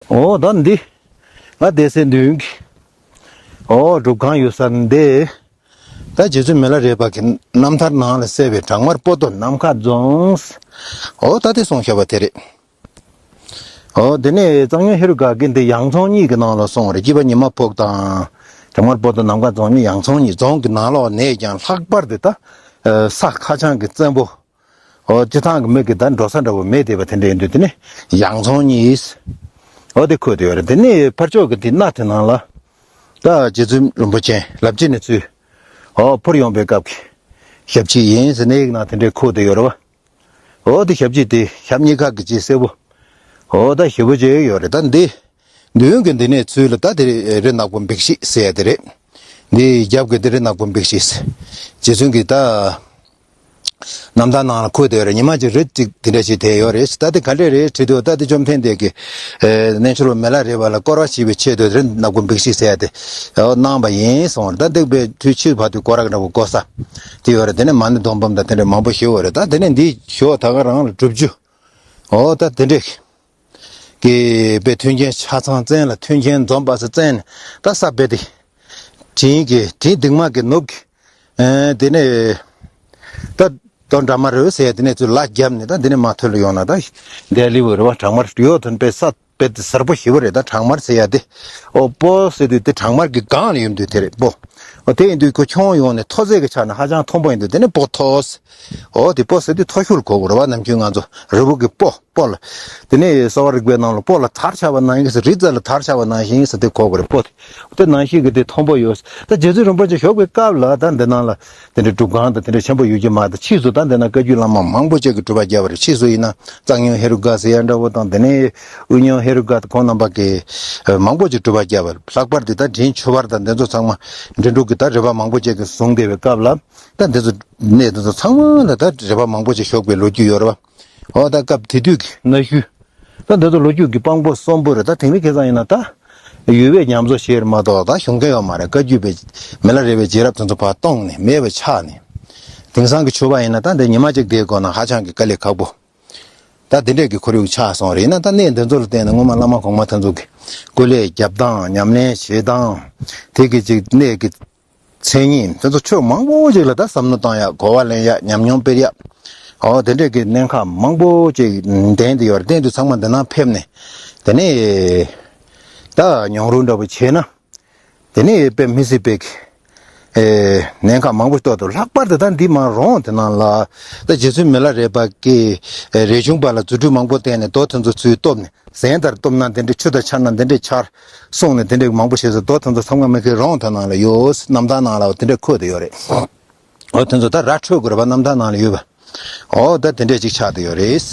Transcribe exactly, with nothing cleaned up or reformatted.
ཨོ་ད་འདི་ང་བསྡད་སའི་མདུན་གྱི་ཨོ་སྒྲུབ་ཁང་ཡོད་ས་འདི། ད་རྗེ་བཙུན་མི་ལ་རས་པ་གི་རྣམ་ཐར་ནང་ལ་གསལ་བའི་བྲག་དམར་སྤོ་ཏོ་ནམ་མཁའ་རྫོང་། ཨོ་ད་དེ་གསུངས་བཞག་པ་དེ་རེད། ཨོ་དེ་ནས་གཙང་སྨྱོན་ཧེ་རུ་ཀ་གི་འདི་ཡང་ཚོང་གཉིས་ཀྱི་ནང་ལ་སོང་བ་རེད། སྐྱིད་པ་ཉི་མ་ཕོག་དང་། བྲག་དམར་སྤོ་ཏོ་ནམ་མཁའ་རྫོང་གཉིས། ཡང་ཚོང་གཉིས་རྫོང་གི་ནང་ལོགས་ནས་ཀྱང་ལྷག་པར་དུ་ད་ས་ཁ་བྱང་གི་བཙན་པོ། ཨོ་སྤྱི་བཏང་གི་མི་གི་ད་འགྲོ་ས་འདྲ་བོ་མེད་བསྡད་པ་དེ་འདྲ་ཡིན་དུས་དེ་ནི་ཡང་ཚོང་གཉིས། ཨོ་དེ་འཁོད་དེ་ཡོད་རེད། དེ་ནི་ཕར་ཕྱོགས་ཀྱི་དེ་སྣ་དེ་ནང་ལ་ད་རྗེ་བཙུན་རིན་པོ་ཆེ་ལབ་ཅི་ནས་ཚུར་ཨོ་འཕུར་ཡོང་པའི་སྐབས་ཀྱི་ཞབས་ཕྱི་ཡིན་ཟེར་ནས་ཡིག་ནང་དེ་འདྲའི་འཁོད་དེ་ཡོད་རེད་བ། ཨོ་དེ་ཞབས་ཕྱི་དེ་ཞབས་གཉིས་ཀ་གི་ཅི་སེར་པོ། ཨོ་ད་ཞེ་པོ་ཅིག་ཡོད་རེད། ད་འདི་མདུན་གྱི་འདི་ནས་ཚུར་ལ་ད་དེ་རི་ནག་པོ་འབིགས་ཤིག་ཟེར་ཡ་དེ་རེད། འདི་རྒྱབ་ཀྱི་དེ་རི་ནག་པོ་འབིགས་ཤིག་ཟེར། རྗེ་བཙུན་གྱི་ད་རྣམ་ཐར་ནང་ལ་འཁོད་དེ་ཡོད་རེད། ཉི་མ་གཅིག་རི་གཅིག་དེ་འདྲ་ཞིག་དེ་ཡོད་རེད། ད་དེ་ག་འདྲས་རེད་དྲིས་དུས་ད་དེ་བཅོམ་ལྡན་འདས་ཀྱི་ཨེ་རྣལ་འབྱོར་པ་མི་ལ་རས་པ་ལ་བསྐོར་བ་བྱེད་པའི་ཆེད་དུ་རི་ནག་པོ་འབིགས་ཤིག་ཟེར་ཡ་དེ་གནང་བ་ཡིན་གསུངས་རེད། ད་འདུག་པའི་དུས་ཕྱིས་བར་དུ་སྐོར་ར་འདྲ་བོ་བསྐོར་ས་དེ་ཡོད་རེད། དེ་ནས་མ་ཎི་སྡོམ་བམ་དང་དེ་འདྲ་མང་པོ་ཞིག་ཡོད་རེད། ད་དེ་ནས་འདི་ཞོ་ད་ག་རང་ལ་སྒྲུབ་རྒྱུ། ཨོ་ད་དེ་འདྲས་ཀྱི་དཔེ་མཐུན་རྐྱེན་ཆ་ཚང་བཙན་ལ་མཐུན་རྐྱེན་འཛོམས་པ་སོགས་བཙན་ད་ས་དཔེ་དེ་དྲིན་གྱི་དྲིན་སྡིག་མ་གི་ནུབ་ཀྱི་ཨེ་དེ་ནས་ད་དོན་འདྲ་མ་རེད་ཟེར་ཡ་དེ་ནས་ཚུར་ལ་རྒྱབ་ནས་ད་དེ་ནས་མ་ཐོན་ལ་ཡོང་ན་ད་དེ་ལི་བོ་རེད་བ། བྲག་དམར་ཡོད་དོན་དཔེ་ས་དཔེ་དེ་གསལ་པོ་ཞེ་པོ་རེད། ད་བྲག་དམར་ཟེར་ཡ་དེ་ཨོ་སྤོ་ཟེར་དུས་དེ་བྲག་དམར་གྱི་སྒང་ལ་ཡོད་དུས་དེ་རེད་སྤོ། ཨོ་དེ་ཡིན་དུས་ཁོ་ཁྱོང་ཡོང་ནས་མཐོ་ཚད་ཀྱི་ཆ་ནས་ཧ་ཅང་མཐོན་པོ་ཡིན་དུས་དེ་ནས་སྤོ་མཐོ་ཟེར། ཨོ་དེ་སྤོ་ཟེར་དུས་མཐོ་ཤོས་ལ་གོ་དགོས་རེད་བ། ནམ་རྒྱུན་ང་ཚོ་རི་བོ་གི་སྤོ་སྤོ་ལ། དེ་ནས་གསོ་བ་རིག་པའི་ནང་ལ་སྤོ་ལ་དར་ཆགས་པ་ནང་བཞིན་ཟེར། རི་རྩ་ལ་དར་ཆགས་པ་ནང་བཞིན་ཟེར་དེ་གོ་དགོས་རེད་སྤོ་དེ། དེ་ནང་བཞིན་གྱི་དེ་མཐོན་པོ་ཡོད། ད་རྗེ་བཙུན་རིན་པོ་ཆེ་བཞུགས་པའི་སྐབས་ལ་ད་འདི་ནང་ལ་དེ་འདྲའི་སྒྲུབ་ཁང་དང་དེ་འདྲ་ཆེན་པོ་ཡོད་ཀྱི་མ་རེད། ཕྱིས་སུ་ད་འདི་ན་བཀའ་བརྒྱུད་བླ་མ་མང་པོ་ཅིག་གིས་སྒྲུབ་པ་བརྒྱབ་པ་རེད། ཕྱིས་སུ་ཡིན་ན་གཙང་སྨྱོན་ཧེ་རུ་ཀ་ཟེར་ཡ་འདྲ་བོ་དང་དེ་ནས་དབུ་སྨྱོན་ཧེ་རུ་ཀ་དང་ཁོང་རྣམ་པ་གིས་མང་པོ་ཅིག་སྒྲུབ་པ་བརྒྱབ་པ་རེད། ལྷག་པར་དུ་ད་འབྲིང་ཆུ་བར་དང་འདི་ཚོ་ཚང་མ་འབྲི་འབྲུག་གི་ད་རི་པ་མང་པོ་ཅིག་གིས་བཟུང་བསྡད་པའི་སྐབས་ལ་ད་འདི་ཚོ་གནས་འདི་ཚོ་ཚང་མ་ལ་ད་རི་པ་མང་པོ་ཅིག་བཞུགས་པའི་ལོ་རྒྱུས་ཡོད་རེད་བ། ཨོ་ད་སྐབས་དེ་དུས་ཀྱི་གནའ་ཤུལ། ད་འདི་ཚོ་ལོ་རྒྱུས་ཀྱི་དཔང་པོ་གསོན་པོ་རེད། ད་དེང་རབས་ཁ་སང་ཡིན་ན་ད་ཡུལ་བའི་ཉམས་གསོ་བྱེད་རེད་མ་གཏོགས་ད་གཞུང་སྐད་ཡོད་མ་རེད། བཀའ་བརྒྱུད་པའི་མི་ལ་རས་པའི་རྗེས་རབས་དེ་ཚོ་ཕར་སྟོངས་ནས་མེད་པ་ཆགས་ནས། དེང་སང་གི་ཆོས་པ་ཡིན་ན་ད་འདི་ཉི་མ་གཅིག་བསྡད་དགོས་ན་ཧ་ཅང་གི་དཀའ་ལས་ཁག་པོ། ད་དེ་འདྲས་ཀྱི་ཁོར་ཡུག་ཆགས་སོང་རེད། ཡིན་ན་ད་གནས་འདི་ཚོ་ལ་བརྟེན་ནས་སྔོན་མ་བླ་མ་གོང་མ་དེ་ཚོ་གི་སྐུ་ལས་རྒྱབ་སྟངས་ཉམས་ལེན་བྱེད་སྟངས་དེ་གི་ཅིག་གནས་ཀྱི་མཚན་ཉིད་དེ་ཚོ་ཆོས་མང་པོ་ཅིག་ལ་ད་བསམ་བློ་བཏང་ཡག་གོ་བ་ལེན་ཡག་ཉམས་མྱོང་སྤེལ་ཡག་ཨོ་དེ་འདྲས་ཀྱི་གནད་འགག་མང་པོ་ཅིག་ལྡན་དེ་ཡོད་རེད། དེ་འདུག་ཚང་མ་འདི་ནང་ཕེབས་ནས་དེ་ནས་ད་མྱོང་རོལ་འདྲ་པོ་བྱས་ན་དེ་ནས་དཔེ་མི་སྲིད་པའི་ཨེ་གནད་འགག་མང་པོ་རྟོགས་ཐུབ། ལྷག་པར་དུ་ད་འདི་མ་རོང་དེ་ནང་ལ་ད་རྗེ་བཙུན་མི་ལ་རས་པ་གིས་རས་ཆུང་པ་ལ་རྫུ་འཕྲུལ་མང་པོ་བསྟན་ནས་རྡོ་དེ་ཚོ་ཚུར་གཏུབ་ནས། ཟན་ལྟར་གཏུབ་ན་དེ་འདྲའི་ཆུ་དང་ཆར་ན་དེ་འདྲའི་ཆར་གསུངས་ནས་དེ་འདྲའི་མང་པོ་བྱས་སོ། རྡོ་དེ་ཚོ་ཚང་མ་མི་ཁའི་རོང་དེ་ནང་ལ་ཡོད། རྣམ་ཐར་ནང་ལ་དེ་འདྲ་འཁོད་དེ་ཡོད་རེད། འོ་དེ་ཚོ་ད་ར་འཕྲོད་དགོས་རེད་པ། རྣམ་ཐར་ནང་ལ་ཡོད་པ། འོ་ད་དེ་འདྲས་ཅིག་ཆགས་དེ་ཡོད་རེད།